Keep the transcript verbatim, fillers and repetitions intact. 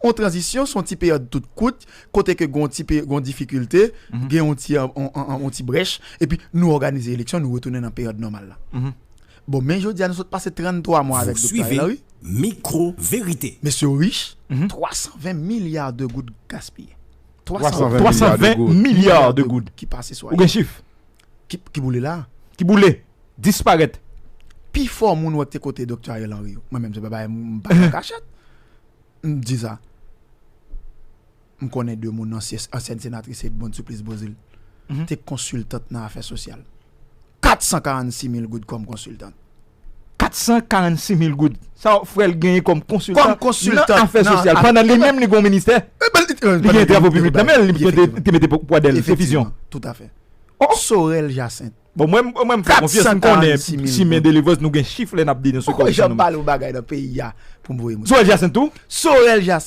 On tranzisyon, se yon ti peryòd tout kout, kote ke gen yon ti pe- gen yon difikilte, gen yon ti, an- an- an- yon ti brèch, epi nou òganize eleksyon, nou retounen nan peryòd nòmal la. Bon, men jodi a nou sot pase tranntwa mwa avèk Doktè Ariel Henry. Mikro Verite. Mesye yo rich, twa san ven milya de goud gaspiye. twa san ven twa san ven milya de goud. Ki pase sou Ou gen chif? Ki, ki boule la. Ki boule. Disparèt. Pi fò moun wè te kote Doktè Ariel Henry yo. Mwen menm, se pa bay m pa nan kachèt. M di sa. M konnen de moun, ansyen, ansyèn senatris Edmonde Supplice Beauzile. Te konsiltant nan afè sosyal. Kat san karannsis mil goud kòm konsiltant. Kat san karannsis mil goud. Sa frè l genyen kòm konsiltan. Kòm konsiltan Nan afè sosyal. Pandan li menm li gen yon ministè. Li gen travo piblik nan men li te mete pwadèl. Se fizyon. Tout afè. Sorel Jacinthe. Bon, mwen, mwen m fè konfyans, m konnen simen delivrans, nou gen chif lè n ap denonse kòripsyon. Jan pale yon bagay nan peyi a pou m voye moun. Sorel Jacinthe tou? Sorel Jacinthe.